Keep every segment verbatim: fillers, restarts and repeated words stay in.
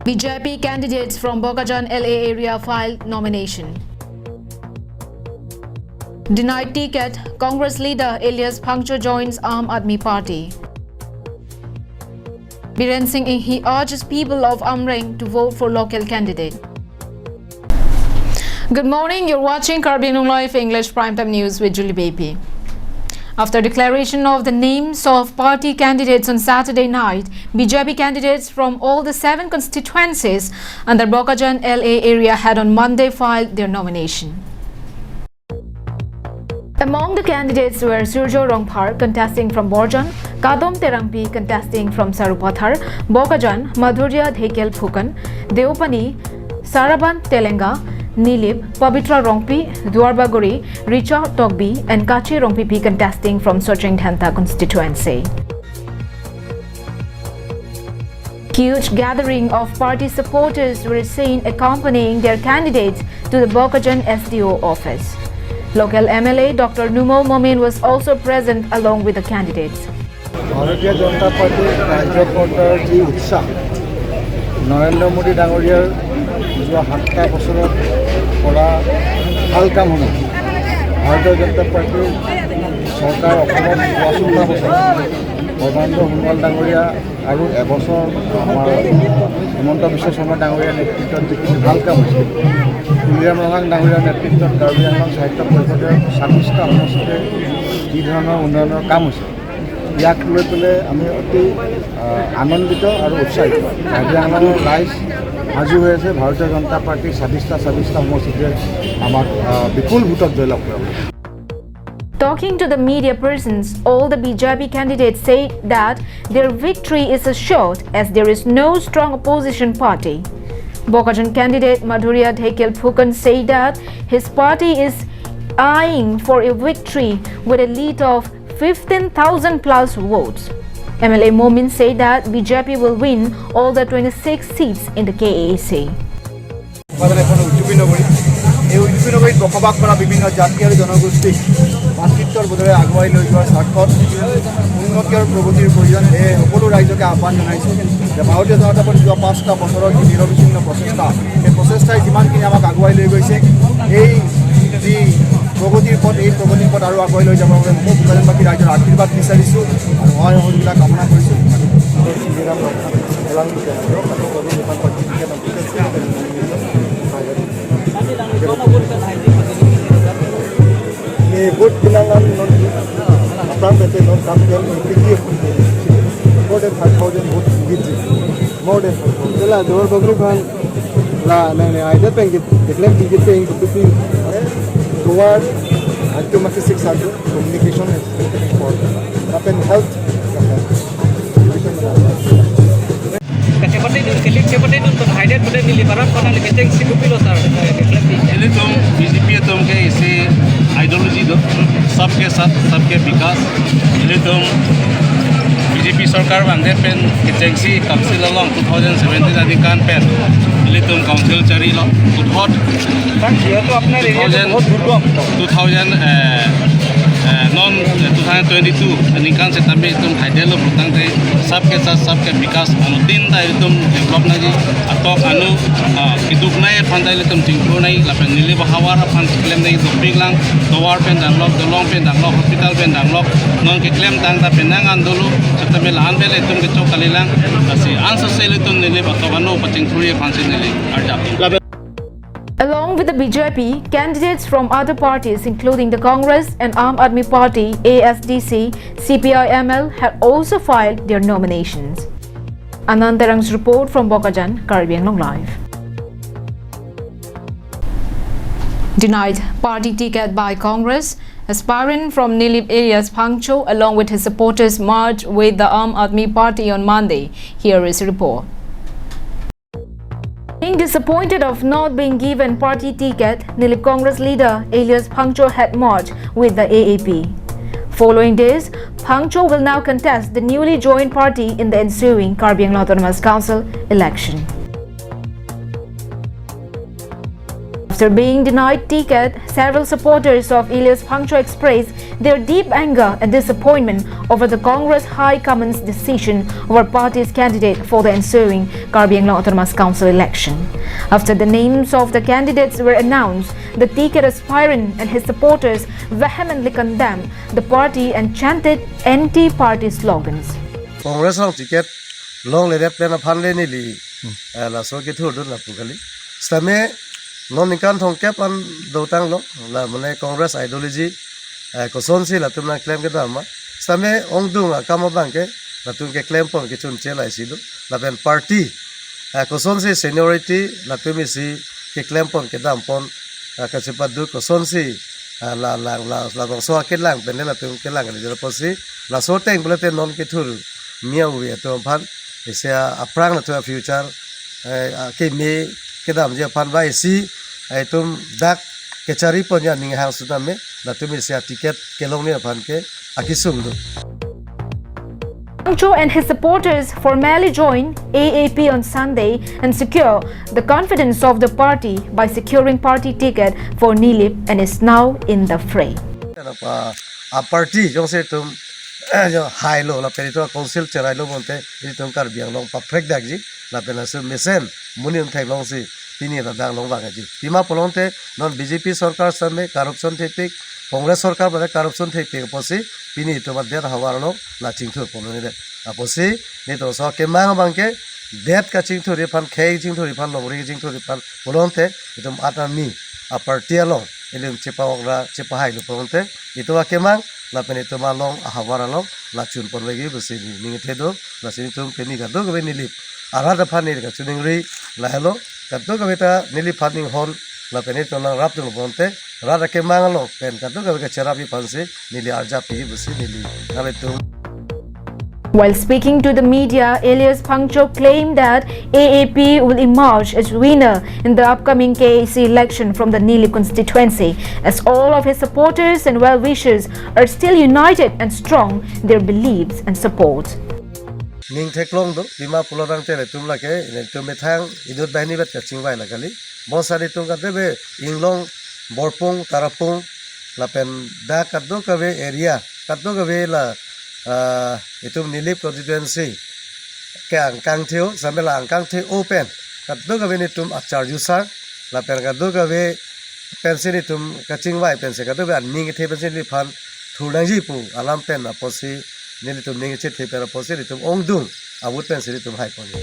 B J P candidates from Bokajan L A area filed nomination. Denied ticket, Congress leader alias Phangcho joins Aam Aadmi Party. Biren Singh Enghi urges people of Amreng to vote for local candidate. Good morning, you're watching Karbi Anglong Live English Primetime News with Julie Baby. After declaration of the names of party candidates on Saturday night, B J P candidates from all the seven constituencies under Bokajan L A area had on Monday filed their nomination. Among the candidates were Surjo Rongphar, contesting from Borjan, Kadom Terangpi, contesting from Sarupathar, Bokajan, Madhurya Dhekial Phukan, Deopani, Saraban Telenga, Nilip, Pabitra Rongpi, Duarbagori, Richard Tokbi, and Kachi Rongpipi, contesting from Socheng Dhenta constituency. Huge gathering of party supporters were seen accompanying their candidates to the Bokajan S D O office. Local M L A Doctor Numal Momin was also present along with the candidates. ভাৰতীয় জনতা পাৰ্টীৰ কাৰ্যকৰ্তাৰ যি উৎসাহ, নৰেন্দ্ৰ মোদী ডাঙৰীয়াৰ যোৱা সাতটা বছৰত কৰা ভাল কামসমূহ, ভাৰতীয় জনতা পাৰ্টীৰ চৰকাৰ অসমত যোৱা সাতটা বছৰ, সৰ্বানন্দ সোণোৱাল ডাঙৰীয়া আৰু এবছৰ আমাৰ হিমন্ত বিশ্ব শৰ্মা ডাঙৰীয়াৰ নেতৃত্বত যিখিনি ভাল কাম হৈছে, তুলিৰাম ৰংহাং ডাঙৰীয়াৰ নেতৃত্বত কাৰ্বি আংলং সাহিত্য পৰিষদৰ ছাব্বিছটা সমষ্টিতে যি ধৰণৰ উন্নয়নৰ কাম হৈছে, ইয়াক লৈ পেলাই আমি অতি, আহ, আনন্দিত আৰু উৎসাহিত। কাৰ্বি আংলঙৰ ৰাইজ সাজু হৈ আছে ভাৰতীয় জনতা পাৰ্টীৰ ছাব্বিছটা ছাব্বিছটা সমষ্টিতে আমাক, আহ, বিপুল ভোটত জয়লাভ কৰাব। Talking to the media persons, all the B J P candidates say that their victory is assured as there is no strong opposition party. Bokajan candidate Madhurya Dhekial Phukan say that his party is eyeing for a victory with a lead of fifteen thousand plus votes. M L A Momin say that B J P will win all the twenty-six seats in the K A A C. উপাদান এখন উদযাপন নগৰী। এই উদযাপন নগৰীত বসবাস কৰা বিভিন্ন জাতি আৰু জনগোষ্ঠীক ভাতৃত্বৰ বোধেৰে আগুৱাই লৈ যোৱাৰ স্বাৰ্থত উন্নতি আৰু প্ৰগতিৰ প্ৰয়োজন। সেয়ে সকলো ৰাইজকে আহ্বান জনাইছোঁ যে ভাৰতীয় জনতা পাৰ্টী যোৱা পাঁচটা বছৰৰ যি নিৰবিচ্ছিন্ন প্ৰচেষ্টা, সেই প্ৰচেষ্টাই যিমানখিনি আমাক আগুৱাই লৈ গৈছে, এই যি প্ৰগতিৰ পথ, এই প্ৰগতিৰ পথ আৰু আগুৱাই লৈ যাবৰ বাবে সকলো বোকাজানবাসী ৰাইজৰ আশীৰ্বাদ বিচাৰিছোঁ আৰু সহায় সহযোগিতা কামনা কৰিছোঁ। Ni vote pinangan non, aphrang tete non kam pen P D F. More than five thousand votes with this. More than five thousand. Jela Duarbagori aphan la nang ne aida pen git, declare git pen git pen. Duar, atum masi six hundred, communication is important. Lapen health, Kachepate dun, kelik chepate dun, ton haidet pada neli barat pada neli kechengsi kopilo sar, eh, keklem di. Ilitum B J P atum ke isi ideology do, sabke saath, sabke vikas. Ilitum B J P sorkar vangdet pen kechengsi council along two thousand seventeen aningkan pen ilitum council charilo, puthot Sir, যিহেতু আপোনাৰ এৰিয়াটো বহুত দুৰ্গম। Two thousand, eh, eh, non, eh, two thousand twenty-two aningkan setame itum haidetlo pulotangte sabke saath sabke vikas anuttin ta itum develop nangji, atok anu, ah, keduk nangji aphan ta itum chingthur nangji, lapen neli bahavar aphan keklem nangji dopik lang, tovar pen damlok, dolong pen damlok, hospital pen damlok, non keklem tangte penang an dolo, setame la-an pen itum kechok kalilang, lasi ansose itum neli atok anu pachingthurji aphansi neli arjap. Along with the B J P, candidates from other parties including the Congress and Aam Aadmi Party, A S D C, C P I M L have also filed their nominations. Anand Terang's report from Bokajan, Karbi Anglong Live. Denied party ticket by Congress, aspirant from Nilip area's Phangcho along with his supporters marched with the Aam Aadmi Party on Monday. Here is a report. Being disappointed of not being given party ticket, Nilip Congress leader alias Phangcho had merged with the A A P. Following this, Phangcho will now contest the newly joined party in the ensuing Karbi Anglong Autonomous Council election. After being denied ticket, several supporters of Elias Phangcho expressed their deep anger and disappointment over the Congress High Command's decision over party's candidate for the ensuing Karbi Anglong Autonomous Council election. After the names of the candidates were announced, the ticket aspirant and his supporters vehemently condemned the party and chanted anti-party slogans. Congress along ticket longledet pen aphan le neli, eh, laso kethurdun lapu kali. Sitame non ningkan thomkep an dotanglo, la mane Congress ideology, eh, kosonsi latum nangklem kedam ma. Sitame ongdung akam abangke latum keklempon kechunche laisi do. Lapen party, eh, kosonsi seniority latum isi keklempon kedampon, eh, kachepaduk kosonsi, eh, la lang la labangso akelang pen le latum kelang kali apotsi laso ateng pulote non kethur miya uwe atum aphan isi aphrang latum future, eh, akeme kedamji aphan ba isi, eh, itum dak kechariponji aning hang sutame latum isi aticket kelongji aphan ke akesung do. Phangcho and his supporters formally joined A A P on Sunday and secure the confidence of the party by securing party ticket for Nilip and is now in the fray. Apa, a party jongsi itum, jo hailo lapen itum council cherailo bonte itum Karbi Anglong paprek dakji lapen laso mesen monit theklongsi pini ladak longvangji. Pima pulote non B J P sorkar sitame corruption thepik, Congress sorkar pada corruption thepik apotsi pini itum adet ahavar along la chingthurpon nede. Apotsi nelitum laso akemang abangke det kachingthurji aphan, khei chingthurji aphan, longri chingthurji aphan pulote itum atarni a party along itum chepa-okra chepahailo pulote itum akemang lapen itum along ahavar along la chunponvekji pusi neli ning kethe do. Lasi itum pini kadokave Nilip arat aphan neli kachiningri lahelo, kadokave ta Nilip aphan ninghon lapen itum nangrapdun bonte rat akemang along pen kadokave kacherapji aphansi neli arjapji pusi neli nanglitum. While speaking to the media, Elias Phangcho claimed that A A P will emerge as winner in the upcoming K A A C election from the Nilip constituency, as all of his supporters and well-wishers are still united and strong their beliefs and support. Ning theklong do, pima pulo tangte itum lake, itum methang inut banghini vet kachingvai la kali. Bonsari itum kadokave Inglong, Borpung, Tarapung, lapen dak kadokave area, kadokave la, ah, itum Nilip constituency ke angkang the-o, samela angkang the-o pen kadokave nelitum achar jusar, lapen kadokave pensi nelitum kachingvai pensi kadokave aning kethe pensi neliphan thurnangji pu alam pen apotsi nelitum ning chethe pen apotsi nelitum ongdung a-vote pensi nelitum haiponji.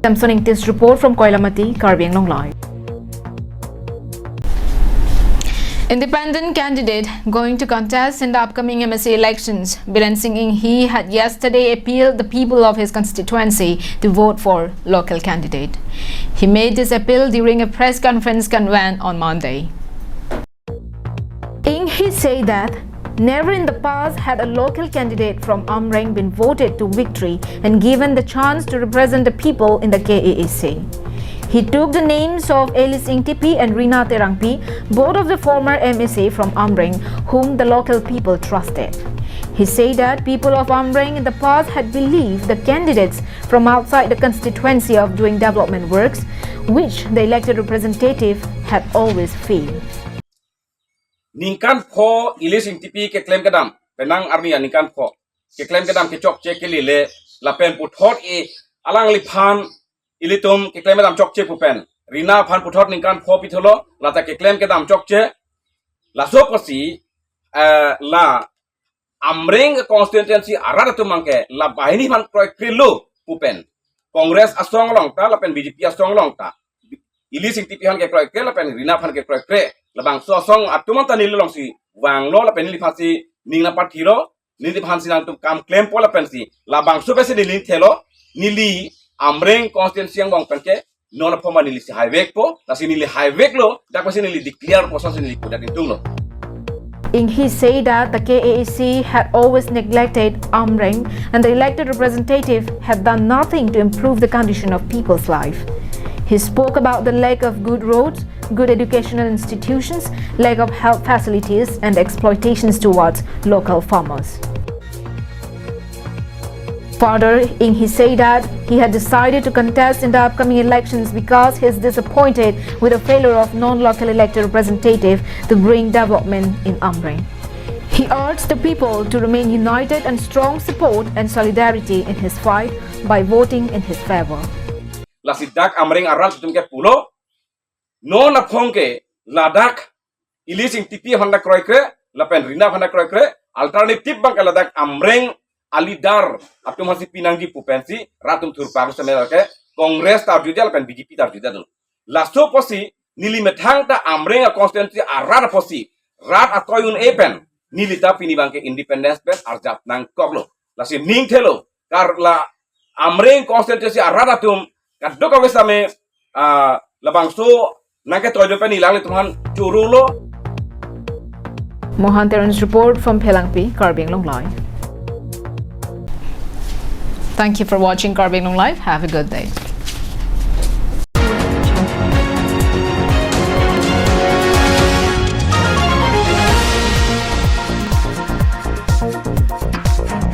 Samson Ingti's report from Koilamati, Karbi Anglong Live. Independent candidate going to contest in the upcoming M A C elections, Biren Singh Enghi had yesterday appealed the people of his constituency to vote for local candidate. He made this appeal during a press conference convened on Monday. Enghi said that never in the past had a local candidate from Amreng been voted to victory and given the chance to represent the people in the K A A C. He took the names of Elias Ingtipi and Rina Terangpi, both of the former M S A from Amreng, whom the local people trusted. He said that people of Amreng in the past had believed the candidates from outside the constituency of doing development works, which the elected representative had always failed. Ningkan pho Elias Ingtipi keklem kedam, penang arni aningkan pho keklem kedam kechokche kelele lapen puthot e alangliphan ilitum keklem kedam chokche pu pen, Rina aphan puthot ningkan pho pitholo, lata keklem kedam chokche. Laso apotsi, eh, la Amreng constituency arat atum abangke la banghini aphan kroikrelo pu pen, Congress asong along ta lapen B J P asong along ta, Elias Ingtipi aphan kekroikre lapen Rina aphan kekroikre, labangso asong atum anta neli alongsi vanglo lapen neliphansi ning nangpathilo, neliphansi nangtum kam klempo lapensi labangso pensi neli thelo. Neli Amreng constituency angbong penke non apoma nelisi haivekpo, lasi neli haiveklo, dak pensi neli declare kosonsi neli pudak ingtunglo. Enghi said that the K A A C had always neglected Amreng and the elected representative had done nothing to improve the condition of people's life. He spoke about the lack of good roads, good educational institutions, lack of health facilities and exploitations towards local farmers. Further, Inghi said that he had decided to contest in the upcoming elections because he is disappointed with the failure of non-local elected representative to bring development in Amreng. He urged the people to remain united and strong support and solidarity in his fight by voting in his favor. Lasi dak Amreng arat atum ke pulo, non aphong ke ladak Elise Ingtipi aphan ta kroikre, lapen Rina aphan ta kroikre, alternative abang ke ladak Amreng a-leader atum aphansi pinangji pu pensi rat atum thurpak seme ke Congress ta arjudet lapen B J P ta arjudet. Laso apotsi neli methang ta Amreng a-constituency arat apotsi rat atoi un-e pen neli ta pini abang ke independence pen arjap nangkoklo. Lasi ning thelo, kar la Amreng constituency arat atum kadokave seme, ah, labangso nangketoi do pen neli alanglitum aphan choro lo. Mohan Teron's report from Phelangpi, Karbi Anglong Live. Thank you for watching Karbi Anglong Live. Have a good day.